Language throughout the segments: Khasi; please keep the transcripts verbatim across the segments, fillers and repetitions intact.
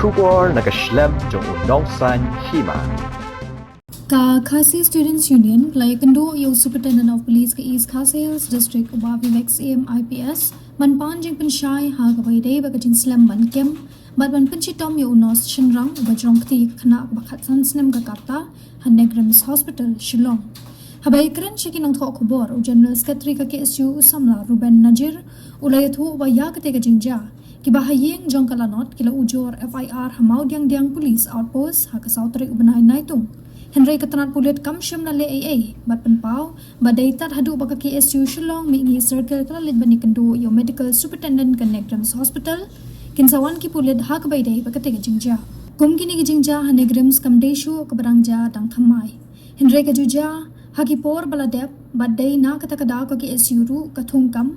Khubor na ka shlem jong u nongsan hima. Ka Khasi Students Union ka la ïakynduh ïa u Superintendent of Police ka East Khasi Hills District u Bah Vivek Syiem I P S ban pan jingpynshai ha kaba ïadei bad ka jingslem ban kem bad ban pynshitom ïa u nurse shynrang uba jrong kti ïa ka khynnah kaba khatsan snem ka rta ha NEIGRIHMS Hospital Shillong. Haba ïakren sha ki nongthoh khubor, u General Secretary ka K S U u samla Ruben Najir u la ïathuh ba ïa katei ka jingjia, kiba ha ïing jong ka lanot ki la ujor F I R ha Mawdiangdiang Police Outpost ha ka saw tarik u bnai Naitung. Hynrei ka tnat pulit kam shym la leh ei ei bad pynpaw ba dei tad haduh ba ka K S U Shillong Mihngi Circle ka la leit ban ïakynduh ïa u Medical Superintendent ka NEIGRIHMS Hospital, kin sa wan ki pulit ha kaba ïadei bad katei ka jingjia. Kum kine ki jingjia ha NEIGRIHMS kam dei shuh kaba dang jia dang thymmai. Hynrei ka ju jia ha ki por ba la dep bad dei na kata ka daw ka K S U ruh ka thung kam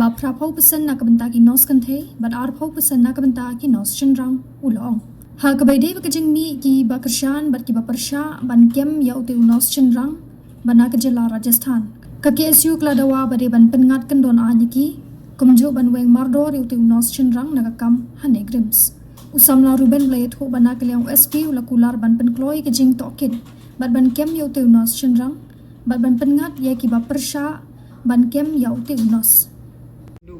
ba phra phew percent na ka bynta ki nurse kynthei bad ar phew percent na ka bynta ki nurse shynrang, u la ong. Ha kaba ïadei bad ka jingmih kiba kyrshan bad kiba pyrshah ban kem ïa utei u nurse shynrang ba na ka jylla Rajasthan, ka K S U ka la dawa ba dei ban pynngat kyndon aiñ ïa ki, kumjuh ban weng mardor ïa utei u nurse shynrang na ka kam ha NEIGRIHMS. U samla Ruben u la ïathuh ba na ka liang u S P u la kular ban pynkloi ka jingtohkit bad ban kem ïa utei u nurse shynrang bad ban pynngat ïa kiba pyrshah ban kem ïa utei u nurse.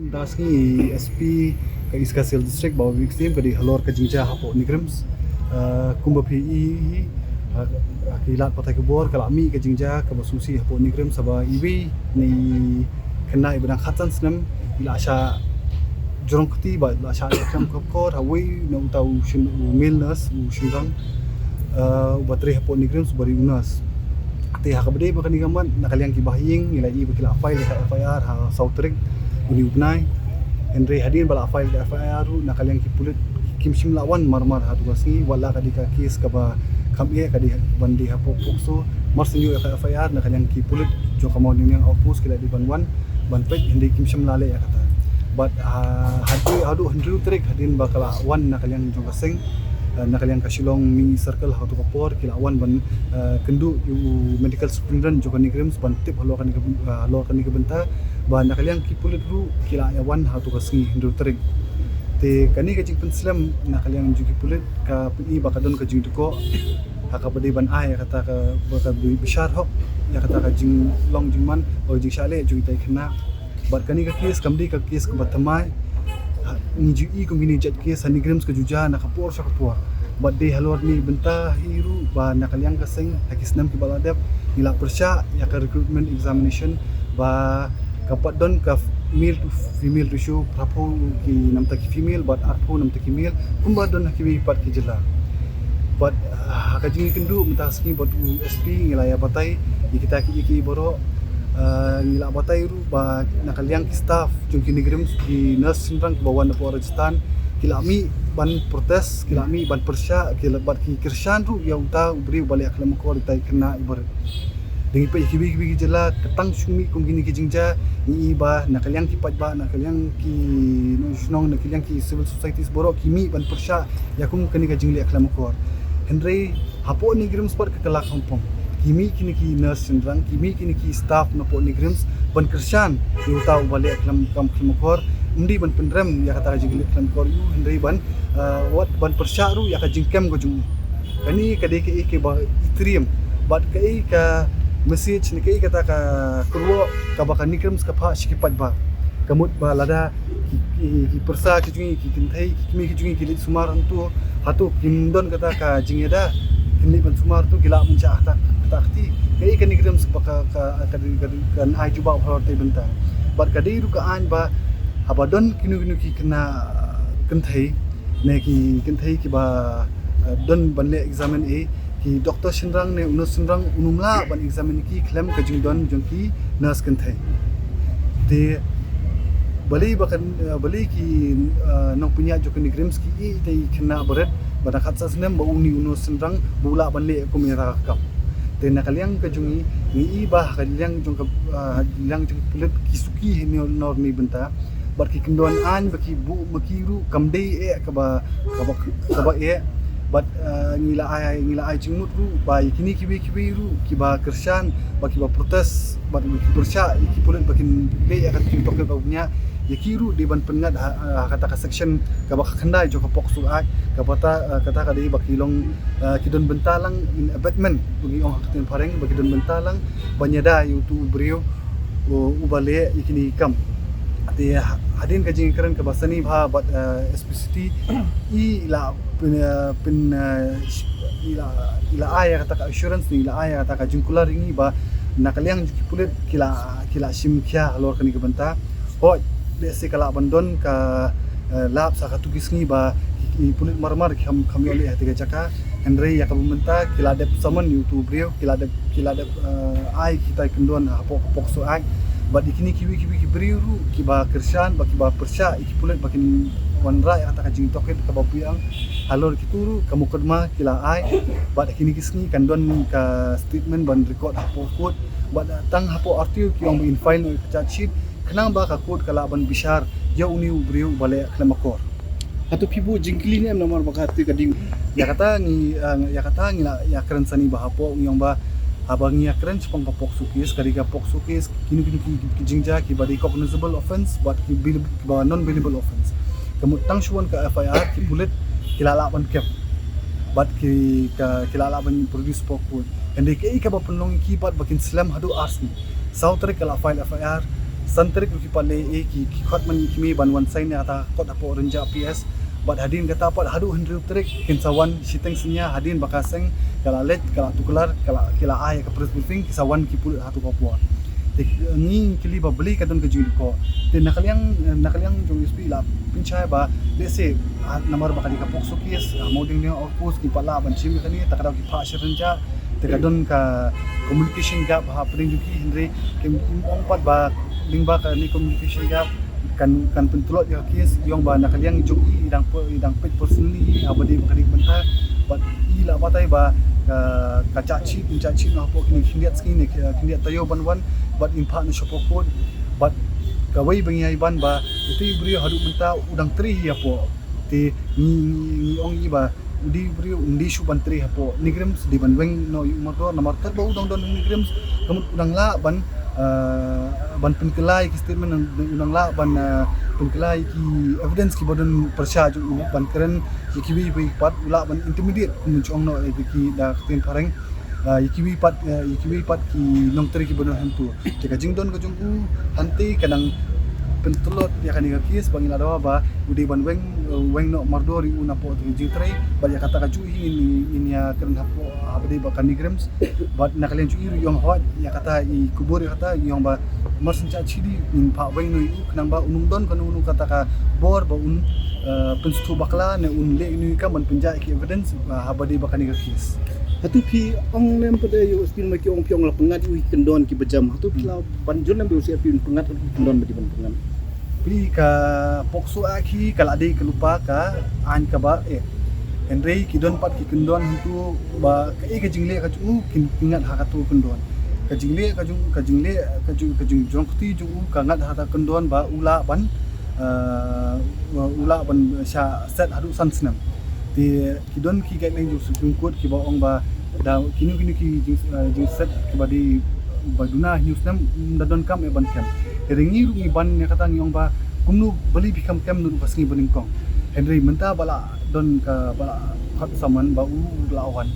Mynta ka sngi S P ka East Khasi Hills District, Bah Vivek Syiem, ka dei halor ka jingjia hapoh NEIGRIHMS. Ah, kumba phi i, i, ah, ki lad pathai khubor, ka la mih ka jingjia kaba sngewsih hapoh NEIGRIHMS, haba iwei na i khynnah iba dang khatsan snem i la shah jrong kti bad la shah leh khlem khopkor ha uwei na uta u shin, u male nurse, u shynrang, ah, uba trei hapoh NEIGRIHMS, uba dei u nurse. Te ha kaba dei bad kane ka mat, na ka liang kiba ha ïing ngi la i ba ki la file ïa ka F I R ha saw tarik une u bnai. Hynrei hadien ba la file ïa ka F I R ruh, na ka liang ki pulit kim shym la wan marmar ha tu ka sngi, wat la ka dei ka case kaba kham eh, ka dei ban dei hapoh POCSO. Mar shu ïoh ïa ka F I R, na ka liang ki pulit jong ka Mawdiangdiang Outpost ki la dei ban wan ban peit, hynrei kim shym la leh ïa kata. Bad, ah, haduh, haduh hynriew tarik hadien ba ka la wan na ka liang jong ka seng, ah, na ka liang ka Shillong Mihngi Circle ha tu ka por, ki la wan ban, ah, kynduh ïa u Medical Superintendent jong ka NEIGRIHMS ban tip halor kane ka, ah, halor kane ka bynta, ba na ka liang ki pulit ruh ki la ïa wan ha tu ka sngi hynriew tarik. Te kane ka jingpynslem na ka liang jong ki pulit ka pyni ba ka don ka jingdukok ha kaba dei ban ai ïa kata ka, ba ka bishar hok ïa kata ka jinglong jingman bad ka jingshah leh jong itai i khynnah. Bad kane ka case kam dei ka case kaba thymmai. Ha, ngi ju i kum kine jait case ha NEIGRIHMS ka ju jia na ka por sha ka por. Bad dei halor ne bynta hi ruh ba na ka liang ka seng ha ki snem kiba la dep ngi la pyrshah ïa ka recruitment examination ba ka pat don ka male to female ratio, phra phew ki namta ki female bad ar phew namta ki male, kumba don ha kiwei pat ki jylla. Bad, ah, ha ka jingïakynduh mynta ka sngi bad u S P ngi la ïa batai ïa kita ki, ïa ki baroh, ah, ngi la batai ruh ba na ka liang ki staff jong ki NEIGRIHMS, ki nurse shynrang kiba wan napoh Rajasthan, ki la mih ban protest, ki la mih ban pyrshah, ki la, bad ki kyrshan ruh ïa uta u briew ba leh khlem akor ïa itai i khynnah iba rit. Dang ïa peit ïa kiwei kiwei ki jylla, ka tang shu mih kum kine ki jingjia, ngi i ba na ka liang ki paidbah, na ka liang ki nongshong shnong, na ka liang ki civil societies baroh ki mih ban pyrshah ïa kum kane ka jingleh khlem akor. Hynrei hapoh NEIGRIHMS pat ka kylla khongpong. Ki mih kine ki nurse shynrang, ki mih kine ki staff napoh NEIGRIHMS ban kyrshan ïa uta uba leh khlem, kam khlem akor, ym dei ban pynrem ïa kata ka jingleh khlem akor ïa u, hynrei ban, ah, wat ban pyrshah ruh ïa ka jingkem ka jong u. Kane ka dei kaei kaba itriem bad kaei ka message ne kaei kata ka kyrwoh kaba ka NEIGRIHMS ka phah sha ki paidbah. Ka mut ba lada ki, ki, ki pyrsa ki jong ngi, ki kynthei, ki kmie ki jong ngi ki leit sumar hangto, hato kim don kata ka jingïada, kin leit ban sumar to, ki lah ban shah ha kata, kata ka kti. Kaei ka NEIGRIHMS ba ka, ka, ka, ka, kan ai jubab halor te bynta. Bad ka dei ruh ka aiñ ba haba don kino kino ki khynnah kynthei ne ki kynthei kiba, eh, don ban leh examen A, ki doktor shynrang ne u nurse shynrang un ym lah ban examen ïa ki khlem ka jingdon jong ki nurse kynthei. Te balei ba kan, eh, balei ki, eh, nongpynïaid jong ka NEIGRIHMS ki ïeit ïa i khynnah barit ba dang khatsan snem ba une u nurse shynrang ba u lah ban leh kum ïa kata ka kam. Te na ka liang ka jong ngi, ngi i ba ha ka liang jong ka, eh, liang jong ka pulit ki suki hi ne halor ne bynta. Bad ki kyndon aiñ ba ki buh ma ki ruh kam dei eh kaba, kaba, kaba eh. Bad, eh, ngi la ai, ngi la ai jingmut ruh ba ïa kine kiwei kiwei ruh kiba kyrshan, ba kiba protest, bad ki pyrshah ïa ki pulit ba kin leh ïa ka jingtohkit ba bniah, Ïa ki ruh dei ban pynngat ha, ha kata ka section kaba khyndai jong ka POCSO Act, kaba ta, eh, kata ka dei ba ki long, eh, ki don bynta lang in abetment, ba ngi ong ha ka ktien phareng, ba ki don bynta lang ban ïada ïa utu u briew u, uba leh ïa kine ki kam. Te ha-, hadien ka jingkren kaba sani bha bad, eh, S P C T, i la pyn, eh, pyn, eh, sh-, i la, i la ai ïa kata ka assurance ne i la ai ïa kata ka jingkular ïa ngi ba na ka liang jong ki pulit ki la, ki la shim khia halor kane ka bynta. Hooid, lehse ka lah ban don ka, eh, lapse ha katto ki sngi ba ki, ki pulit marmar ki kham, kham ïoh leh ha kata ka jaka. Hynrei ïa kaba mynta ki la dep summon ïa utu u briew, ki la dep, ki la dep, eh, ai kita ki kyndon hapoh ka POCSO Act. Bad ïa kine kiwei kiwei ki briew ruh kiba kyrshan bad kiba pyrshah ïa ki pulit ba kin wanrah ïa kata ka jingtohkit kaba biang halor kito ruh ka mukotduma ki la ai. Bad ha kine ki sngi kan don ka statement ban record hapoh court. Bad tang hapoh R T O ki ong ba in file noh ïa ka charge sheet khnang ba ka court ka lah ban bishar ïa une u briew uba leh khlem akor. Hato phi buh jingkylli ne em namar ba ka te ka ding? Ïa kata ngi, eh, ïa kata ngi la ïakren sani bha hapoh, ngi ong ba haba ngi ïakren shaphang ka POCSO case, ka dei ka POCSO case, kino kino ki, ki jingjia kiba dei cognizable offence bad ki bail-, kiba non bailable offence. Ka mut tang shu wan ka F I R ki pulit ki la lah ban kem bad ki, ka, ki la lah ban produce hapoh court. Hynrei kaei kaba pynlong ïa ki pat ba kin slem haduh ar sngi. Saw tarik ka la file F I R, san tarik ruh ki pat leh, eh, ki, ki khot man ïa ki mei ban wan sign ïa kata ka kot hapoh Rynjah P S. Bad hadien kata pat haduh hynriew tarik kin sa wan shiteng synñia hadien ba ka seng ka la leit, ka la tuklar, ka la, ki la ai ïa ka press briefing, ki sa wan ki pulit ha kato ka por. Te ngi kylli ba balei ka don ka jingdih ko. Te na ka liang, na ka liang jong S P la pynshai ba lehse, ah, namar ba ka dei ka POCSO case, ah, mo ding ding or post ki pat lah ban shim ïa kane, ta ka daw ki phah sha Rynjah. Te ka don ka communication gap hapdeng jong ki, hynrei kim, kim ong pat ba lyngba kane communication gap kan, kan pyntlot ïa ka case, ïa ong ba na ka liang jong i, i dang pe-, i dang peit personally haba dei ba ka dei ka bynta. Bad i la batai ba ka, ka charge sheet, ka charge sheet na hapoh kine khyndiat sngi ne khyndiat taïew ban wan bad in phah noh shapoh court. Bad kawei ba ngi ai ban ba utu u briew haduh mynta u dang trei hi hapoh. Te ngi, ngi, ngi ong i ba u dei u briew um dei shuh ban trei hapoh NEIGRIHMS, dei ban weng noh ïa u mardor, namar katba u dang don ha NEIGRIHMS ka mut u dang lah ban, ah, ban pynkylla ïa ki statement, u dang lah ban, ah, pynkylla ïa ki evidence kiba don pyrshah jong u, ban kren ïa kiwei kiwei pat, u lah ban intimidate, kum jong noh ïa ki da ka ktien phareng. Ah, ïa kiwei pat, ah, ïa kiwei pat ki nongtrei kiba don hangto. Te ka jingdon ka jong u hangtei ka nang pyntlot ïa kane ka case ba ngi la dawa ba u dei ban weng, eh, weng noh mardor ïa u napoh ka jingtrei. Bad ïa kata ka juh hi ngin, ngin ïakren hapoh, haba dei ba ka NEIGRIHMS. Bad na ka liang jong i ruh i ong hooid ïa kata, i kubur ïa kata, i ong ba mar shen charge sheet ngin phah weng noh ïa u khnang ba un ym don kano kano kata ka bor ba un, eh, pynsngewthuh bakla ne un leh ïa u kam ban pynjah ïa ki evidence, eh, haba dei ba kane ka case. Hato phi ong ne em pat ïa u S P ma ki ong, phi ong la pynngat ïa u ki kyndon kiba jam. Hato phi la ban jur ne em ïa u C R P pynngat ïa u ki kyndon ba dei ban pynngat? Phi, ka POCSO Act hi ka la dei ka lypa ka aiñ kaba eh. Hynrei ki don pat ki kyndon hangto ba kaei ka jingleh ka jong u kin, kin ngat ha kato ka kyndon. Ka jingleh ka jong, ka jingleh ka jong, ka jingjrong kti jong u ka ngat ha kato ka kyndon ba u lah ban, eh, u lah ban shah set haduh san snem. Te ki don ki guideline jong Supreme Court kiba ong ba da kino kino ki jing, eh, jingset kiba dei ba duna hynñiew snem, mm, da donkam eh ban kem. Hynrei ngi ruh ngi ban ïa kata, ngi ong ba kumno balei phi kham kem naduh ka sngi banyngkong. Hynrei mynta ba la don ka, ba la khot summon ba u la wan.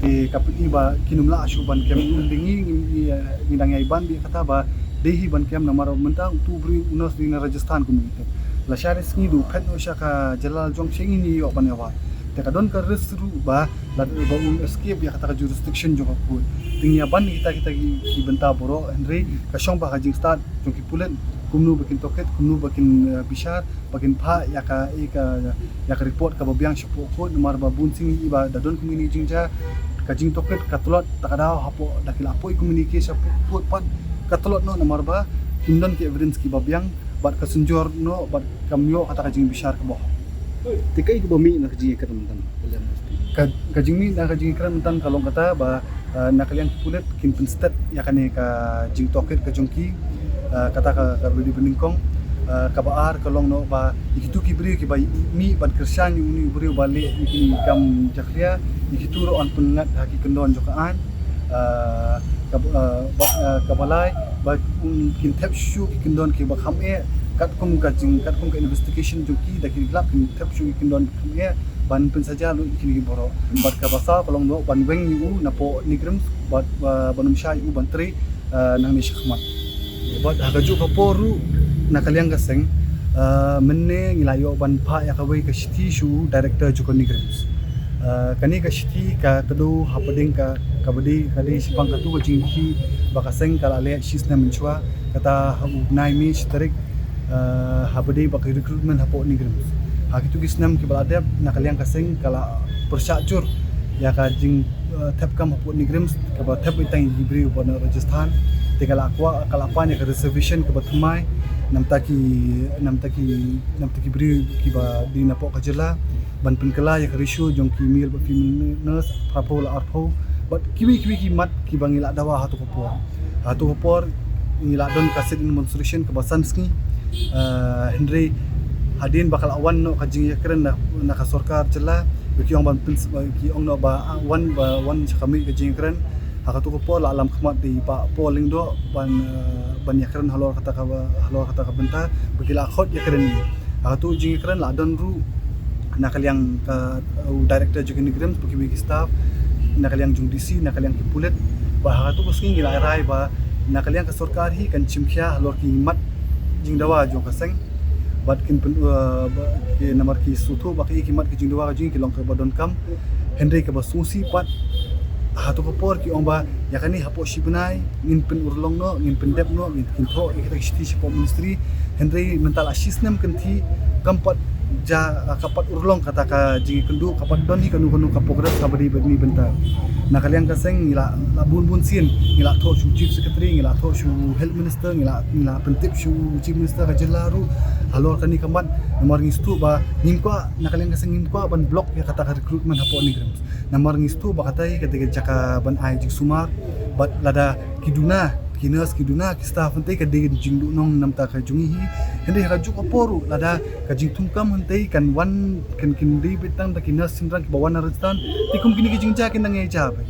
Te ka pyni ba kin ym lah shuh ban kem. Hynrei ngi, ngi, ngi, eh, ngi dang ïai ban bad ïa kata ba dei hi ban kem namar mynta utu u briew u nurse dei na Rajasthan kumne te. Lashai sngi da u phet noh sha ka jylla la jong sha ngi, ngi ïoh ban ïa wad. Te ka don ka risk ruh ba lada ba un escape ïa kata ka jurisdiction jong ka court. Te ngi ïa ban kita, kita ki, ki bynta baroh, hynrei ka shong bha ha ka jingstad jong ki pulit, kumno ba kin tohkit, kumno ba kin, eh, bishar, ba kin phah ïa ka, ïa ka, ïa ka report kaba biang shapoh court, namar ba bun sien ngi i ba da don kumne ki jingjia, ka jingtohkit ka tlot, ta ka daw hapoh, da ki la poi kumne ki case shapoh court pat ka tlot noh namar ba kim don ki evidence kiba biang, bad ka synjor noh, bad kam ïoh kata ka jingbishar kaba hok. Te kaei kaba mih na ka jingïakren mynta? Ka, ka jingmih na ka jingïakren mynta ka long kata ba, eh, na ka liang ki pulit kin pynsted ïa kane ka jingtohkit ka jong ki, eh, kata ka, ka ruh dei banyngkong, eh, kaba ar ka long noh ba ïa kito ki briew kiba mih ban kyrshan ïa une u briew ba leh ïa kine ki kam jakhlia, ïa kito ruh yn pynngat ha ki kyndon jong ka aiñ, eh, kaba, eh, ba, eh, kaba lai ba, um, kin thep shuh ki kyndon kiba kham eh, Katkum ka jing, katkum ka investigation jong ki, da ki lap kin thep shuh kin don kham eh ban pynsaja lut ïa kine ki baroh. Bad kaba saw ka long noh ban weng ïa u napoh NEIGRIHMS bad, uh, ban ym shah ïa u ban trei, uh, nangne shakhmat. Bad ha kajuh ka por ruh na ka liang ka seng, uh, mynne ngi la ïoh ban phah ïa kawei ka shithi sha u director jong ka NEIGRIHMS. Uh, kane ka shithi ka kdew hapdeng ka, kaba dei, ka dei shaphang katu ka jingkhih ba ka seng ka la leh shi snem mynshuwa, kata ha u bnai May shi tarik, uh, haba dei ba ka recruitment hapoh NEIGRIHMS. Ha kitu ki snem kiba la dep na ka liang ka seng ka la pyrshah jur ïa ka jing, uh, thep kam hapoh NEIGRIHMS, kaba thep beit tang ïa ki briew ba na Rajasthan. Te ka la kwah, ka la pan ïa ka reservation kaba thymmai namta ki, namta ki, namta ki briew kiba dei napoh ka jylla, ban pynkylla ïa ka ratio jong ki male bad female nurse, phraphew la arphew. Bad kiwei kiwei ki mat kiba ngi la dawa ha tu ka por. Ha tu ka por ngi la don ka sit-in demonstration kaba san sngi. Uh, hynrei hadien ba ka la wan noh ka jingïakren na, na ka sorkar jylla, ba ki ong ban pyn, ba ki ong noh ba, ah, wan, ba wan sha ka mih ka jingïakren. Ha katu ka por la lam khmat da i Bah Paul Lyngdoh ban, uh, ban ïakren halor kata ka, halor kata ka bynta, ba ki la khot ïakren. Ha katu jingïakren la don ruh na ka liang ka, uh, director jong ka NEIGRIHMS, bad kiwei ki staff, na ka liang jong DC, na ka liang ki pulit. Bad ha katu ka sngi ngi la rai ba na ka liang ka sorkar hi kan shim khia halor ki mat jingdawa jong ka seng. Bad kin pyn, uh, ba, ki namar ki sngewthuh ba ki, ki mat ki jingdawa ka jong ki long kaba donkam. Hynrei kaba sngewsih pat ha tu ka por ki ong ba ïa kane hapoh shi bnai ngin pynurlong noh, ngin pyndep noh, ngin, kin thoh ïa kita ki shithi shapoh ministry. Hynrei mynta la shi snem kynthih kam pat jia, kam pat urlong kata ka jingïakynduh, kam pat don hi kano kano ka progress kaba dei bad ni bynta. Na ka liang ka seng ngi la, la bun bun sien ngi la thoh sha u chief secretary, ngi la thoh sha u health minister, ngi la, ngi la pyntip sha u chief minister ka jylla ruh halor kane ka mat. Namar ngi sngewthuh ba ngim kwah, na ka liang ka seng ngim kwah ban block ïa kata ka recruitment hapoh NEIGRIHMS. Namar ngi sngewthuh ba kata hi ka dei ka jaka ban ai jingsumar. Bad lada ki duna, ki nurse ki duna, ki staff hangtei ka dei ka jingduhnong namta ka jong ngi hi. Hynrei ha kajuh ka por ruh lada ka jingthungkam hangtei kan wan, kan, kin dei beit tang da ki nurse shynrang kiba wan na Rajasthan, te kum kine ki jingjia kin nang ïai jia beit.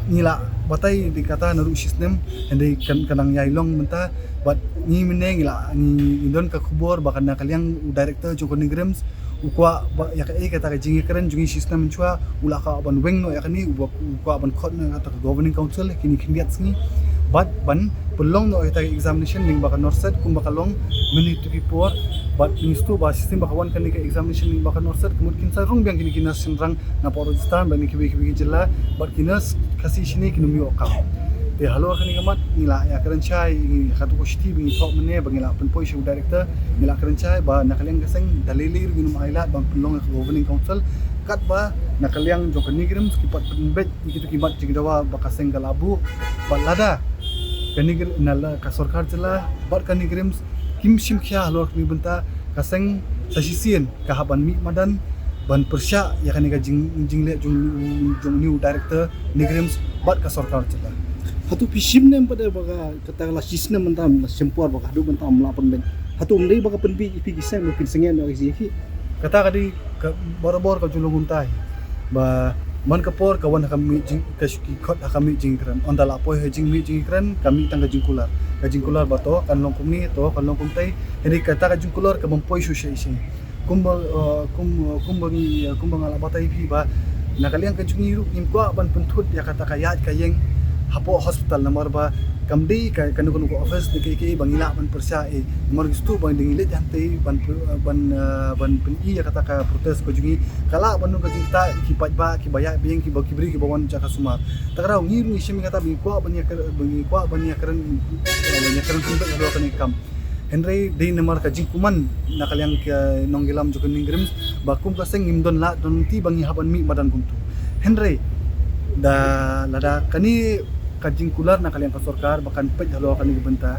Ngi la batai da kata naduh shi snem, hynrei kan, kan nang ïai long mynta. Bad ngi mynne ngi la, ngi don ka khubor ba kan na ka liang u director jong ka NEIGRIHMS u kwah ba ïa kaei kata ka jingïakren jong ngi shi snem mynshuwa, u la kwah ban weng noh ïa kane, u ba, u kwah ban khot noh ïa kata ka governing council kine khyndiat sngi. Bad ban pynlong noh ïa kata ka examination lyngba ka NORCET kumba ka long mynne tu ki por. Bad ngi sngewthuh ba shisien ba ka wan kane ka examination lyngba ka NORCET, ka mut kin sa rung biang kine ki nurse shynrang napoh Rajasthan bad na kiwei kiwei ki jylla, bad ki nurse Khasi shane kin ym ïoh kam. Te halor kane ka mat ngi la ïakren shai, ngi, ha katu ka shithi ba ngi thoh mynne ba ngi la pynpoi sha u director, ngi la kren shai ba na ka liang ka seng da lei lei ruh ngin ym ailad ban pynlong ïa ka governing council, katba na ka liang jong ka NEIGRIHMS ki pat pynbeit ïa kitu ki mat jingdawa ba ka seng ka la buh. Bad lada ka NEIGRIHMS, na la ka sorkar jylla bad ka NEIGRIHMS kim shim khia halor kane ka bynta, ka seng sa shisien ka hap ban mih madan ban pyrshah ïa kane ka jing, jingleh jong, jong une u director NEIGRIHMS bad ka sorkar jylla. Hato phi shim ne em pat ba ka, kata la shi snem mynta la shim por ba ka haduh mynta ym lah pynbeit? Hato ym dei ba ka pynbeit ïa phi ki seng ba phin sngewthuh ïa ki? Kata ka dei ka barabor ka jinglong kumta hi. Ba man ka por ka wan ha ka mih jing, ka shu ki khot ha ka mih jingkren. Ynda la poi ha jingmih jingkren ka mih tang ka jingkular. Ka jingkular ba to kan long kumne, to kan long kumtai. Hynrei kata ka jingkular ka bym poi shuh shuh shuh. Kumba, uh, kum, uh, kumba ngi, uh, kumba nga la batai phi ba na ka liang ka jong ngi ruh ngim kwah ban pynthut ïa kata ka ïaid ka ïeng hapoh hospital namar ba kam dei ka, kano kano ka office ne kaei kaei ba ngi lah ban pyrshah eh. Namar ngi sngewthuh ba ngi dang leit hangtei ban, uh, ban, uh, ban pyni ïa kata ka protest ka jong ngi, ka lah ban long ka jingktah ki paidbah kiba ïaid ba ïeng kiba, ki briew kiba wan jaka sumar. Te kata ngi ruh ngi shim ïa kata ba ngi kwah ban ïakren, ba ngi kwah ban ïakren, uh, ban ïakren pynbeit halor kane ka kam. Hynrei dei namar ka jingkuman na ka liang ka nongïalam jong ka NEIGRIHMS ba kum ka seng ngim don lad don lynti ba ngi hap ban mih madan kumtu. Hynrei da lada kane ka jingkular na ka liang ka sorkar ba kan peit halor kane ka bynta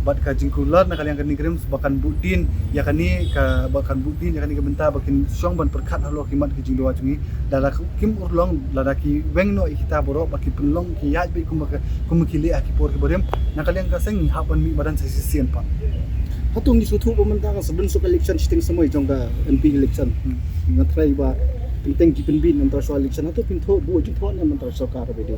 bad ka jingkular na ka liang ka NEIGRIHMS ba kan buh dien ïa kane ka, ba kan buh dien ïa kane ka bynta ba kin shong ban pyrkhat halor ki mat ki jingdawa jong ngi. Lada kim urlong, lada ki weng noh ïa kita baroh ba ki pynlong ki ïaid beit kumba ka, kumba ki leh ha ki por kiba rim, na ka liang ka seng ngi hap ban mih madan sa shisien pat. Hato ngi sngewthuh ba mynta ka sdang suk election shiteng samoi jong ka MP election. Hmm. Nga tharai ba teng teng ki pynbeit na mynta shuwa election, hato phin thoh buh jingthoh ne mynta sorkar ba dei?